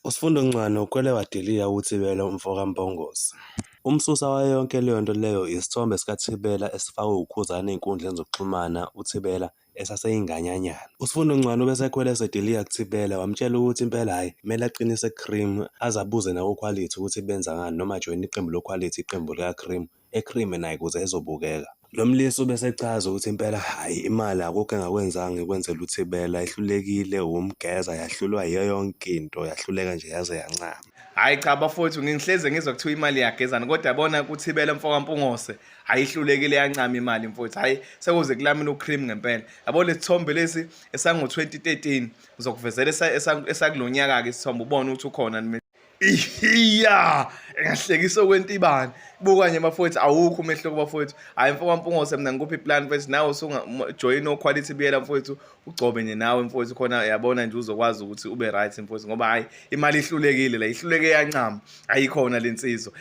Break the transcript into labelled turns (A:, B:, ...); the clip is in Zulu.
A: USifundo Ncwane ukhwele wadiliya uThibela umfoka Mpongose. Umsusa wayo yonke leyo nto leyo isithombe sikaThibela esifakwe uKhuzani ey'nkundleni zokuxhumana uThibela esaseyinganyanyana. USifundo Ncwane ubesekhwele esediliya kuThibela wamtshela ukuthi impela hhayi kumele aqinise cream aze abuze nakoQuality ukuthi benza ngani noma ajoyine iqembu loQuality iqembu lika-Cream e-cream naye ukuze ezobukeka. Lo mlisa ubesechaza ukuthi impela hhayi imali akukho engakwenzanga ikwenzela uThibela ihlulekile ukumgeza yahlulwa yiyo yonke into yahluleka nje yaze yancama.
B: Hhayi cha bafowethu ngihleze ngizwa kuthiwa imali iyagezana kodwa yabona kuThibela mfoka Mpungose ayihlulekile yancama imali mfowethu hhayi sekuze kulamina ucream ngempela yabo lesithombe lesi esango-2013 ngizokuvezela esakulonyaka-ke isithombe ubone ukuthi ukhona iya engahlekisa okwentibane buka nje bafowethu awukho umehluko bafowethu hhayi mfo kaMpungose mina ngikuphi iplan mfethu nawe usungajoyina oquality biyela mfowethu ugcobe nje nawe mfowethu khona yabona nje uzokwazi ukuthi ube right mfowethu ngoba hhayi imali ihlulekile la ihluleke yancama ayikhona le nsizwa.